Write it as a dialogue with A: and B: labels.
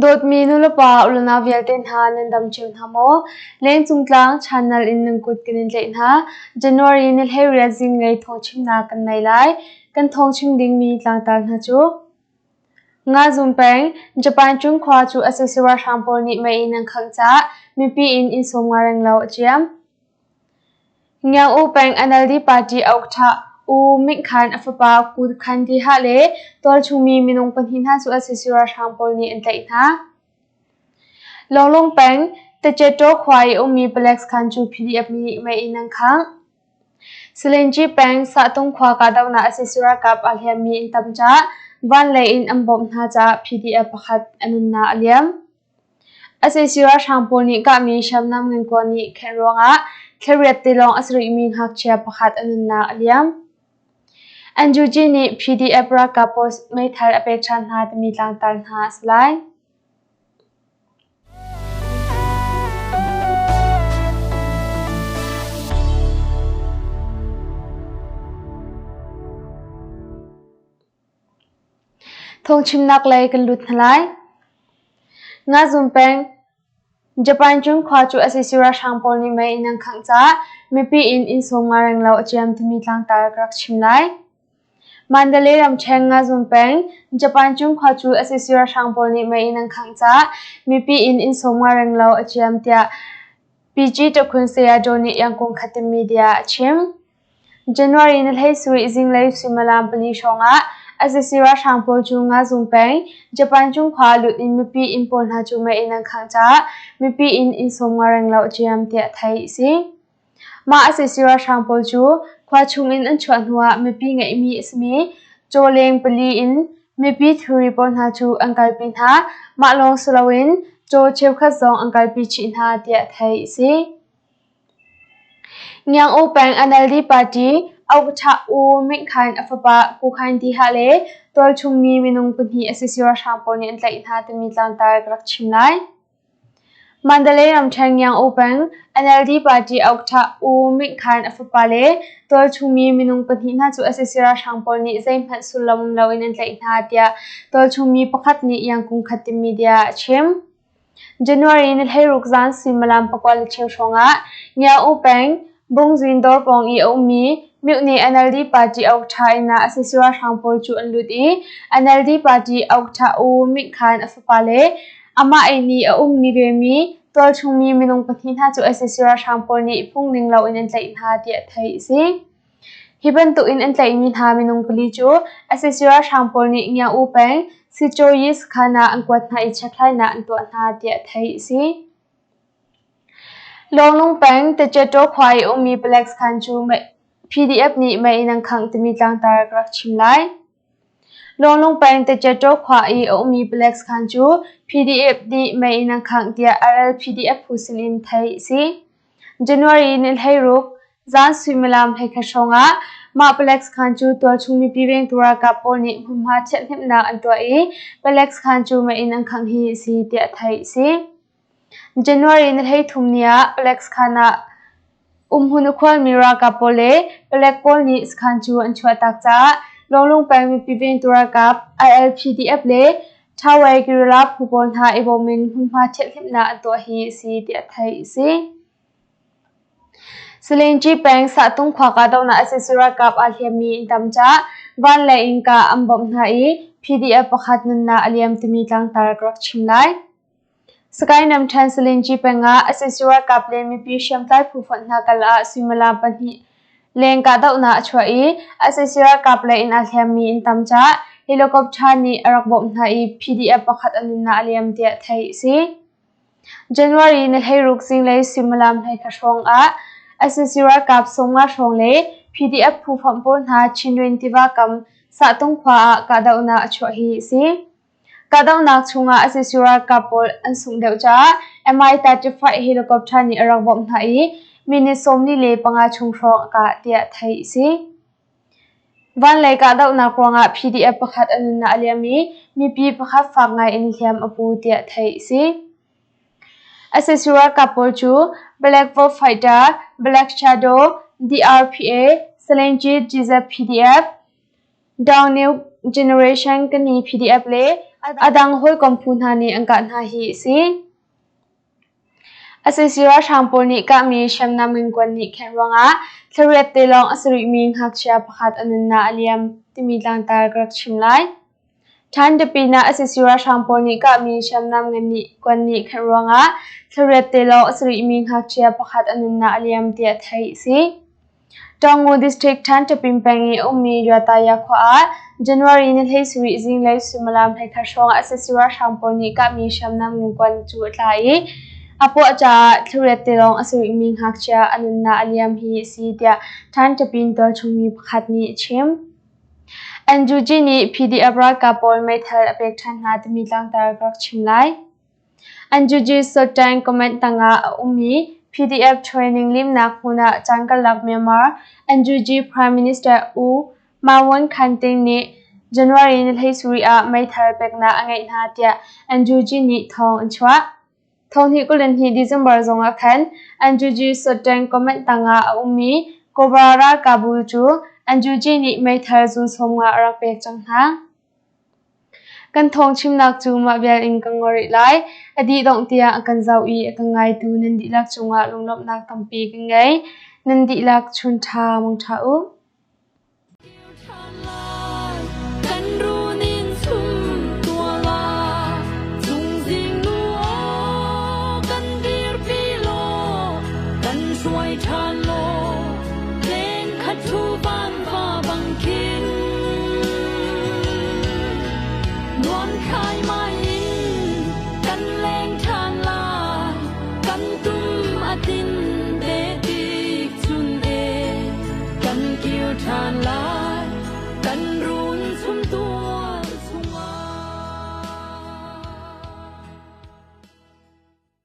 A: Dawtmi nulepa ulenau vialte hna nan dam cio hna maw? Lengcung tlang channel in nan kut kan in tlaih hna. January ni 18 zinglei thawngchimnak kan nei lai. Kan thawngchim dingmi tlangtar hna cu Ngazum peng, Japan cung khua cu sac ralhrang pawl nih mei in an khangh caah mipi in inn sawm nga renglo a ciam. Ngiang-U peng NLD party a ukṭhah U Ming Khan a fapa Ku Khan Tihah le tualchungmi minung pahnih hna cu sac ralhrang pawl nih an tlaih hna. Lawnglung peng Tacetaw khua i ummi palek sakhan cu PDF nih mei in an khangh. Silinci peng Sahtung khua kahdohnak sac ralkap aa hliammi an tam caah vanlei in an bawmh hna caah PDF pakhat a nunnak a liam. Sac ralhrang pawl nih kahmi hriamnam ngankuan nih khenh ruangah thlariat te lawng a si rihmi ngakchia pakhat a nunnak a liam. NUG nih PDF ralkap pawl meithal a pek ṭhan hna timi tlangtar hna a si lai. Phungchimnak lei kan lut hna lai. Ngazum peng Japan cung khua cu sac ralhrang pawl nih mei in an khangh caah mipi in inn sawm nga renglo a ciam timi tlangtar ka rak chim lai. Mandalay ramṭhen Ngazum peng Japan cung khua cu sac ralhrang pawl nih mei in an khangh caah mipi in inn sawm nga renglo a ciam tiah PG Takhun Sayadaw nih Yangon Khatim Media ah a chim. January ni 17 zinglei suimilam pali hrawngah sac ralhrang pawl cu Ngazung peng, Japan cungkhua lut in mipi inn pawl hna cu mei in an khangh caah mipi inn inn sawm nga renglo a ciam tiah theih a si. Mah sac ralhrang pawl cu khua chungin an chuah hnuah mipi ngeihmi a simi cawleng pali in mipi thilri pawl hna cu an kalpi hna. Mah lawng si loin caw cheukhat zong an kalpi chih hna tiah theih a si. Ngiang-U peng NLD party Auhṭhah U Ming Khan a fapa Ku Khan Tihah le tualchungmi minung pahnih sac ralhrang pawl nih an tlaih hna timi tlangtar ka rak chim lai. Mandalay ramṭhen Ngiang-U peng NLD party Auhṭhah U Ming Khan a fapa le tualchungmi minung pahnih hna cu sac ralhrang pawl nih zeihmanh sullam um loin an tlaih hna tiah tualchungmi pakhat nih Yangkung Khatim Media ah a chim. January ni 16 zan suimilam 9:15 hrawngah Ngia-U peng Bungzin dawr pawng i a ummi Myone NLD party Aukṭha inn ah sac ralhrang pawl cu an lut i NLD party Aukṭha U Ming Khan a fapa le amah inn i a ummi vemi tualchungmi minung pahnih hna cu sac ralhrang pawl nih phungning loin an tlaih hna tiah theih a si. Hi bantukin an tlaihmi hna minung pali cu sac ralhrang pawl nih Ngia-U peng Sichoyi sakhan ah an kuat hna i chekhlainak an tuah hna tiah theih a si. Lawnglung peng Tacetaw khua i ummi palek sakhan cu PDF nih mei in an khangh timi tlangtar ka rak chim lai. Lawnglung peng Tacetaw khua i a ummi palek sakhan cu PDF nih mei in an khangh tiah RLPDF phu sinin theih a si. January ni 16, zan suimilam 11 hrawngah mah palek sakhan cu tualchung mipi vengtu ralkap pawl nih hmunhma thianhhlimhnak an tuah i palek sakhan cu mei in an khangh hi a si tiah theih a si. January ni 13 ni ah palek sakhan ah umhmun a khualmi ralkap pawl le palek pawl nih sakhan cu an chuahtak caah Lawnglung peng mipi vengtu ralkap ILPDF le Thawei Guerrilla phu pawl hna i bawm in hmunhma thianhhlimhnak an tuah hi a si tiah theih a si. Silinci peng Sahtung khua kahdohnak sac ralkap aa hliammi an tam caah van le innka an bawmh hna i PDF pakhat nunnak a liam timi tlangtar ka rak chim lai. Sagaing ramṭhen Silinci peng ah sac ralkap le mipi hriamtlai phu fonh hna kal ah suimilam pahnih leng kahdohnak a chuah i sac ralkap lei in aa hliammi an tam caah helicopter nih a rak bawmh hna i PDF pakhat a nunnak a liam tiah theih a si. January ni 16 zinglei suimilam 11 hrawng ah sac ralkap 50 hrawng le PDF phu fonh pawl hna Chindwin tiva kam Sahtung khua ah kahdohnak a chuah hi a si. Kahdohnak chungah sac ralkap pawl an sungh deuh caah Mi-35 helicopter nih a rak bawmh hna i minute 45 chung hrawng a kah tiah theih a si. Vanlei kahdohnak ruangah PDF pakhat a nunnak a liam i mipi pakhat fak ngai in hliam a pu tiah theih a si. Sac ralkap pawl cu Black Wolf Fighter, Black Shadow, DRPA, Salenji GZPDF, Down New Generation Kani PDF le A dang hawikom phu hna nih an kah hna hi a si. Sac ralhrang pawl nih kahmi hriamnam ngankuan nih khenh ruangah thlariat te lawng a si rihmi ngakchia pakhat a nunnak a liam timi tlangtar ka rak chim lai. Ṭhan biapin ah sac ralhrang pawl nih kahmi hriamnam ngan nih kuan nih khenh ruangah thlariat te lawng a si rihmi ngakchia pakhat a nunnak a liam tiah theih a si. Taungoo District Ṭhanṭapin peng i a ummi Yataya khua ah January ni 17 zinglei suimilam 11 hrawng ah sac ralhrang pawl nih kahmi hriamnam ngankuan cu a tla i a puah caah thlariat te lawng a si rihmi ngakchia a nunnak a liam hi a si tiah Ṭhanṭapin tualchungmi pakhat nih a chim. NUG nih PDF ralkap pawl meithal a pek ṭhan hna timi tlangtar ka rak chim lai. NUG Sultan comment tangah a ummi PDF training limnak hmun ah caan karlak Myanmar NUG Prime Minister U Ma Win Khan Ting nih January ni 17 ah meithal peknak a ngeih hna tiah NUG nih thawng an chuah. 2022 December zongah khan NUG Sultan comment tangah a ummi Cobra ralkapbu cu NUG nih meithal zun 50 a rak pek cang hna. Kan thawngchimnak cu mah vial in ka ngol rih lai. A dih dongh tiang a kan zoh i a kan ngaitu nan dihlak cungah lunglawmhnak tampi kan ngei. Nan dihlak chun ṭha mangṭha u.
B: Kan runin chum tuala cungzing nu aw kan dirpi law kan hruai ṭhan law leng khat thu van va bang khin nuam khai mai in kan leng ṭhan lai kan tum a tin te tik chun e kan kir ṭhan lai.